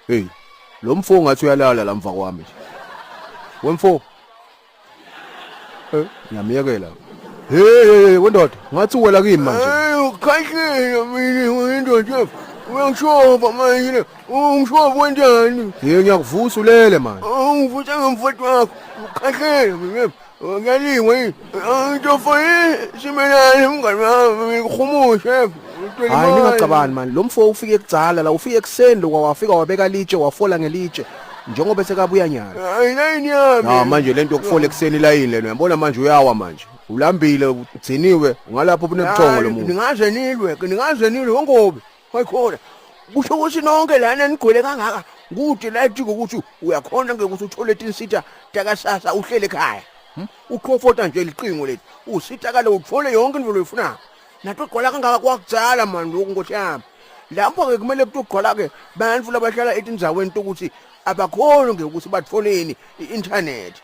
Hey, lo mfo ngathi uyalala la mva kwami nje. Wemfo. Eh, ngiyamyekela. Hey hey hey wendoda, ngathi uwela kimi manje. Hey, ukhahlile mina indoda. Uyangishova manje. Ungishova wenjani? Hey, ngiyakuvusa ulele manje. Ungivusa ngomfowethu wakho. Ukhahlile mina. Ngiyaliwa yini? Ngitofoyini simelane mngani wami ngikuhumushe. Hayi ningacabani mani, lo mfo ufike kudzala la, ufike ekuseni lokwa wafika wabeka litshe wafola ngelitshe. Njengoba sekabuya nyalo. Hayi layini yami. Ha manje lento yokufola ekuseni layini lena uyabona manje uyawa manje. Ulambile ugciniwe ungalapho ubunebuthongo lo muntu. Ningaze nilwe, ningaze nilwe wongobe. Hayikhona. Kusho ukuthi nonke lana nigcwele kangaka. Kude la ejike ukuthi uyakhona ke ukuthi uthole tinsita takasasa uhlele ekhaya. Hmm? Uqofota nje liqingo leli. Usitakale uthole yonke into loyifunayo. Nato gqwala kangaka kwakudzala mani lokhu nkosi yami. Lapho ke kumele kutogqwala ke bantfu labahlala etindzaweni tokuthi abakhoni ke ukuthi batfoleni i-internet.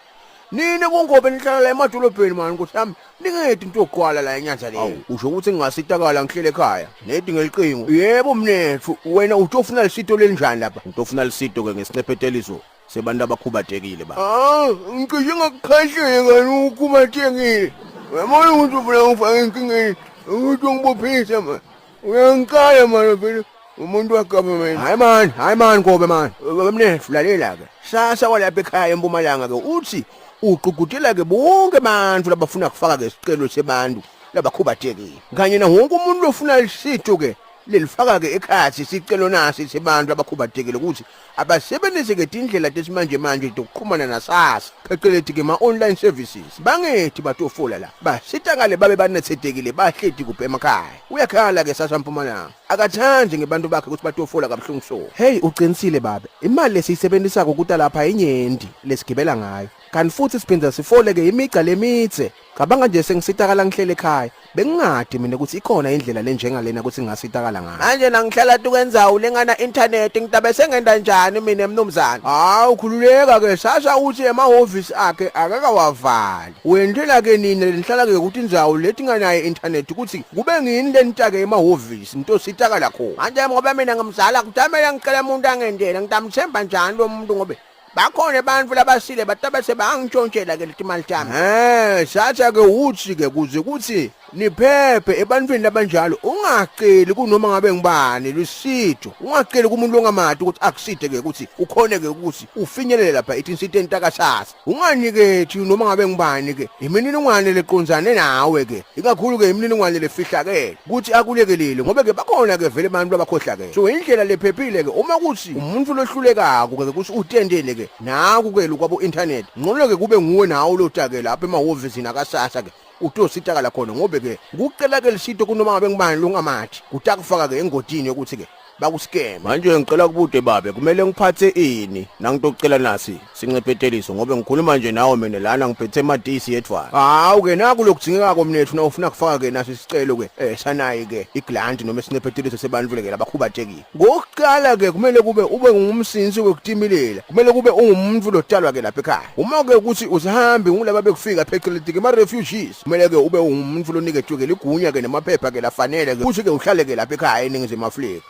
Nini kungobe nihlala la emadolobheni mani nkosi yami ningedi into yokugqwala la enyanza leyo. Awu usho ukuthi ngingasitakala ngihlele ekhaya nedi ngeliqingo. Yebo mnetfu wena utofuna lisito lelinjani lapha? Ngitofuna lisito ke ngesincepheteliso sebantu abakhubatekile ba. Ah, ngicishe ngakukhahleka ukhubatekile. Uyabona ukuthi ufuna ngifake enkingeni ukuthi ungibophise mani. Uyangikala mani phela umuntu wagovernment. Hayi man, hayi man Kobe man. Mnetfu lalela ke. Sasa walapha ekhaya eMpumalanga ke uthi ugqugqutela ke bonke abantu labafuna kufaka ke isicelo sebantu labakhubatekile. Kanye na wonke umuntu lofuna lisito ke lelifaka ke ekhathi isicelo nasi sebantu abakhubatekile ukuthi abasebenzise ke tindlela tesimanje manje tokuxhumana nasasa pheceleti ke ma-online services bangethi batofola la basitakale babe banethedekile bahleti kuphi emakhaya uyakhala ke sasa mpumalanga akathandi ngebantu bakhe ukuthi batofola kabuhlungu so Hey uqinisile babe imali lesiyisebenzisako kuta lapha inyenti lesigibela ngayo kanti futhi siphinda sifole ke imigca lemitse cabanga nje sengisitakala ngihlele ekhaya bengingadi mina ukuthi ikhona indlela lenjengalena ukuthi ngingasitakala ngayo manje nangihlala tukendzawo lengana internet ngitabe sengenda njani mina mnumzane hawu khululeka ke sasa uthi emahhovisi akhe akakawavali wendlela ke nina lenihlala ke ukuthi indzawo leti nganayo internet ukuthi kube ngini lenitake emahhovisi nitositakala khona manje ngoba mina ngimzala kutamele ngicela umuntu angendela ngitamthemba njani lo muntu ngobe bakhona abantu labasile batabe sebangishontshela ke letimali tami eh satha ke uthi ke kuze kuthi niphephe ebantwini labanjalo ungaceli kunoma ngabe ngibani lusitho ungaceli kumuntu ongamati ukuthi akuside ke ukuthi ukhone ke ukuthi ufinyelele lapha etinsiteni takasasa unganikethi noma ngabe ngibani ke imininingwane leqonzane nawe ke ikakhulu ke imininingwane lefihlakele ukuthi akulekelele ngoba ke bakhona ke vele abantu abakhohlakele so indlela lephephile ke uma kuthi umuntu lohlulekako ke ukuthi utendele ke naku ke lokwabo internet ngcono ke kube nguwe nawe lotake lapha emahhovisi nakasasa ke utositakala khona ngobe ke kucela ke lisito kunoma ngabe ngibani longamathi kutakufaka ke engodini yokuthi ke bakuskema manje ngicela kubude babe kumele ngiphathe ini nangitocela nasi sincepheteliso ngobe ngikhuluma nje nawe mina lana ngiphethe ematisi yedvwana hawu ke naku lokudzingekako mnethu na ufuna kufaka ke naso isicelo ke eh sanayi ke iglanti noma isincepheteliso sebantfu ke labakhubatekile ngokuqala ke kumele kube ube ngumsinsi wekutimilela kumele kube ungumuntu lotalwa ke lapha ekhaya uma ke ukuthi usihambi ngulaba bekufika phecelezi ke ma refugees kumele ke ube ungumuntu loniketwe ke ligunya ke nemaphepha ke lafanele ke futhi ke uhlale ke lapha ekhaya eNingizimu Afrika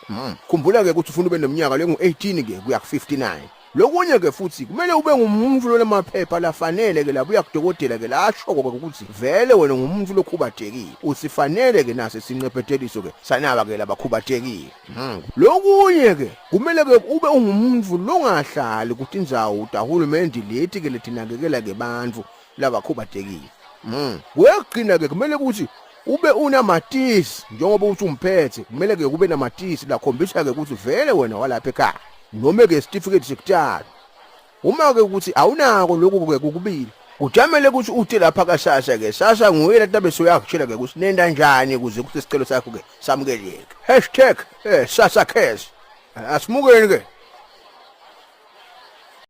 khumbula ke ukuthi ufuna ube neminyaka lengu-18 ke kuya ku-59 lokunye ke futhi kumele ube ngumuntu lonamaphepha lafanele ke labuya kudokotela ke lashoko ke ukuthi vele wena ngumuntu lokhubatekile usifanele ke naso isincepheteliso ke sanaba ke labakhubatekile lokunye ke kumele ke ube ungumuntu longahlali kutindzawo tahulumende leti ke letinakekela ke bantfu labakhubatekile kuyagcina ke kumele ukuthi ube unamatisi njengoba uthi umphethe kumele ke kube namatisi lakhombisa ke ukuthi vele wena walapha ekhaya noma ke certificate sekutshala uma ke ukuthi awunako lokhu ke kukubili kujamele ukuthi uthe lapha kasasa ke sasa nguye latabe soyakutshela ke ukuthi nenda njani ukuze ukuthi isicelo sakho ke samukeleke #sasa cares asimukeni ke.